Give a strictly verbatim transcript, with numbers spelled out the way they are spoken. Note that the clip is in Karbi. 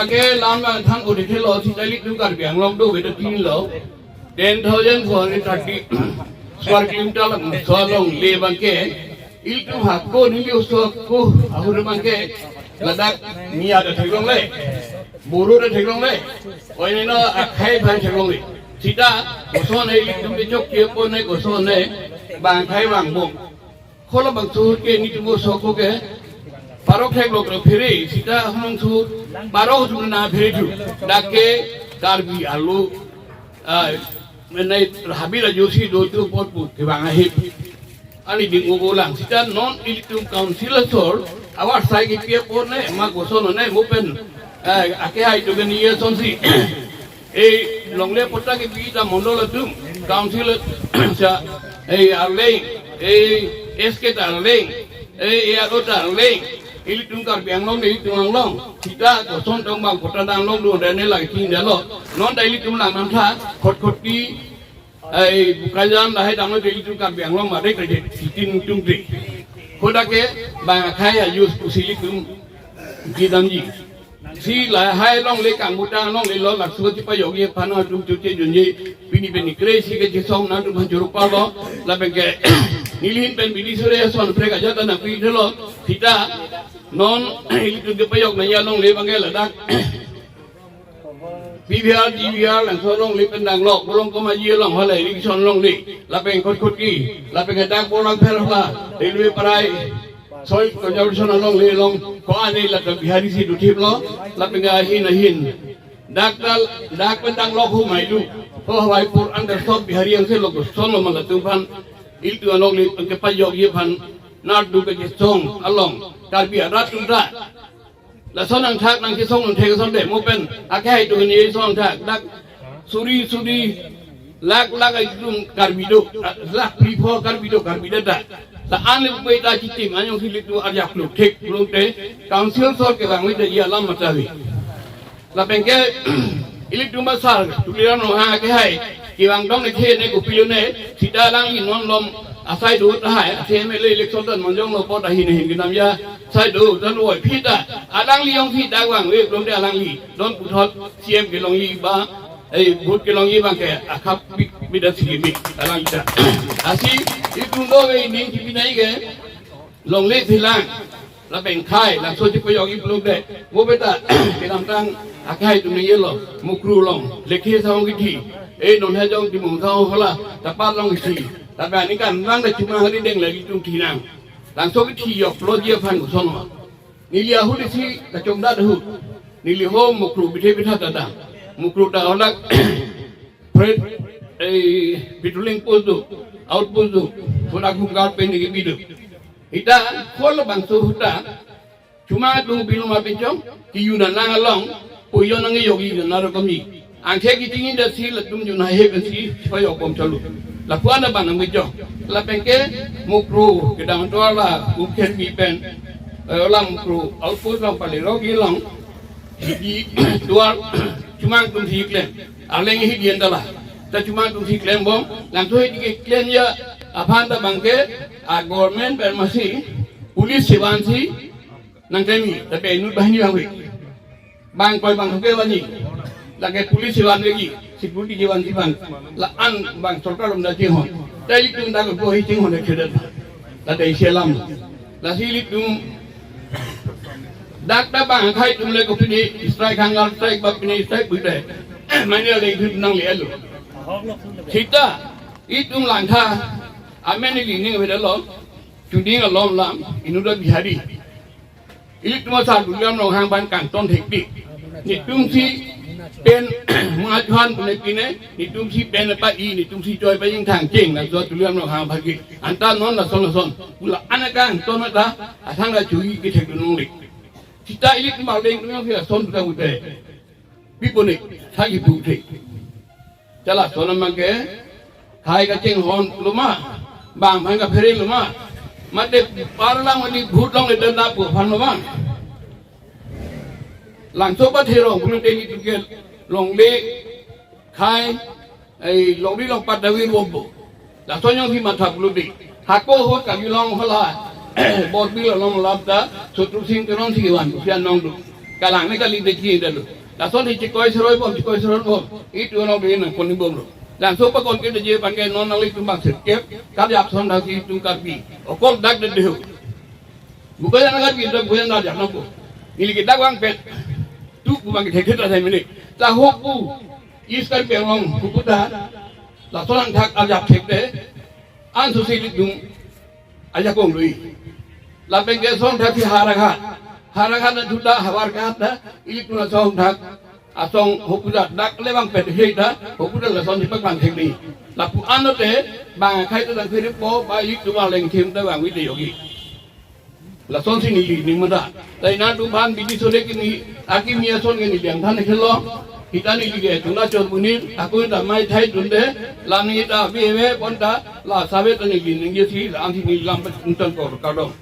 Ke lam nangthan odethe lo, sita ilitum Karbi Anglong do beda tin lo. Ten thousand four hundred thirty square kilometer labangso alongle abangke ilitum hako neli oso ako ahut abangke ladak Miya ta theklongle, Boro ta theklongle, oineno akhei aphan theklongle. Sita koson ilitum kechok kepon ne koson ne bang akhei vangbom. Halabangso ke nelitum oso ako ke parok thek lok phere, sita halabangso parok atum na phere thu. Dak ke Karbi alo, ah, mane habit ajoksi do atum apot pu kevang ahem. Ani ding ogo lang. Sita non ilitum council asor avar sai kepi apot ne ma koson ne mo pen, eh, akehai atum ke ni asonsi. Eh, longle patta kepi ta mondol atum, council, sa, eh, arleng, eh, S K ta arleng, eh, A R O ta arleng, ilitum Karbi Anglong, ilitum Anglong. Sita koson tong bang patta dang long do, dane lagi tin dalo. Non ta ilitum lang nangtha, Khatkhati, eh, Bokajan lahai dang lo ilitum Karbi Anglong marek rejek, sitin tung tri. Kodak ke bang akhei a-use pusi ilitum kedamji. Si lahai longle kangmuta longle lo, laso chepajokji aphan atum chuche junji, pini pini kre si kechesong nangtum aphan choro palo, lapen ke neli ahin pen bidi sore son prek ajat nangpi thelo, sita non ilitum kepajok nangji alongle abangke ladak P V R, G V R, langso alongle pen dang lo, Bolong Komaji along hala irrigation alongle, lapen Khatkhati, lapen ke dak Borlangpher hala, railway parai, soil conservation alongle along, ko-an ladak Bihari si dothip lo, lapen ke ahin ahin. Dak dal, dak pen dang lo hu maidu. Ho Hawaipur understroke Bihari angse lo koson lo ma latum aphan, ilitum alongle kepajokji aphan, nat du kechesong along, Karbi arat atum ta. Lason nangthak nangkesong nangthek ason de, mo pen akehai atum ni son thak, dak suri suri, lakh lakh atum Karbi do, lakh phli pho Karbi do, Karbi data. La an le pu ta chitim, anyong si ilitum arjap lo thek lo te, council asor kevang le de ya lam mata ve. Lapen ke ilitum asar Tuliram Ronghang akehai kevang dong ne the ne kopilo ne, sita alangli non lom asai do tahai, athe M L A election tan monjong lo pot ahin ahin kedam ya sai do tan oi phi ta, alangli jongsi dak vangve pulote alangli non puthot C M kelongji ba, eh, vote kelongji abangke akhap bik bida si mi alangli ta. Lasi ilitum do ve ning kipinai ke longle thilang, lapen akhei, laso chepajokji pulote, mo beta kedamtang akhei atum neli lo, Mukru along, Lekhi asong kithi, eh, non hajong Timung asong hala, Tapat along kithi, lapen aningkan nang da Chumang Harideng lagi tum thinang. Langso kithi jokloji aphan koson ma. Neli ahut isi kachongdat ahut. Neli ho Mukru bithe bitha ta dam. Mukru ta holak freight, eh, patrolling post do, outpost do, hodak home guard pen neli bi do. Sita halabangso ahut ta, Chumang atum bilum apinchong, kejun anang along, puyo nangkejokji naro kami. Angkhe kiching industry latum jun hai he pensi chipajok bom chalo. Lapuan abang nangkejok. Lapen ke Mukru kedam tovar la Mukhermi pen, eh, olam Mukru outpost along pale rogi along. Hidi tovar Chumang atum si klem. Aleng hidi anta la. Ta Chumang atum si klem bom. Langso hidi keklem ya aphan ta abangke a government pen masi police chevansi nangklem, tapi inut banghini bang hui. Bang koi bang huke bani. Lake police chevanveji, security chevansi bang. La an bang sorkar lom da chinghon. Ta ilitum dak ko hi chinghon le khedet. Lata isi alam. Lasi ilitum dak ta bang akhei atum le kopine strike, hunger strike, ba pine strike bute. Mane le ilitum nangle lo. Sita itum langtha amen ili ning veda lo. Chuning alom lam inut ta Bihari. Ilitum asar Tuliram Ronghang aphan kangton thekpi. Netumsi pen mangajhan pune pine, netumsi pen apa i, netumsi choi pa jing thang cheng, laso Tuliram Ronghang aphan ke. Anta non lason lason. Pu la-an akangton ta, athang la chui kethekdun longle. Sita ilitum arleng atum si lason puta pute. Pi pune, thang ipu the. Chala sonam abangke, akhei kachinghon lo ma, bang aphan kaphere lo ma, mate parlang mate vote longle danda pu aphan lo ma. Langso pathe rong pulote ilitum ke longle, akhei, eh, longri longpat davi robo. Laso jongsi matha pulote. Hako ahut Karbi Anglong hala, Borbil along lap ta, Sotru Sing Teron si van, sian nong do. Kalang ne kali de ki dalo. Lason hi chikoi seroi bom, chikoi seroi bom. Itum nang bin nang koning bomlo. Laso pa kon ke de je pan ke non nanglitum bang sirkep. Kap yap son dak itum Karbi. Okol dak de dehu. Bukan yang Karbi, dak bukan yang dak nang ko. Neli ke dak bang pet. Tu bukan ke thek thek asai mene. Ta hopu. East Karbi Anglong hopu ta. Lason angthak ajak thek de. An susi ilitum ajakong lui. Lapen ke son thak si Howraghat. Howraghat na thuta Howraghat na ilitum asong thak. Asong hopu ta dak le bang pet hei ta. Hopu ta lason si paklang thek ni. Lapu anote bang akhai ta dang phiri po ba ilitum aleng thim ta bang wite yogi. Lason si neli ning mada. Ta ina tu ban bidi sore kini akimi ason kini biang than khelo. Kita neli ke tuna chor bunir, aku ta mai thai tunde, la neli ta bi eve pon ta, la save ta neli ningje si, la ansi neli lam pet untan kor kardom.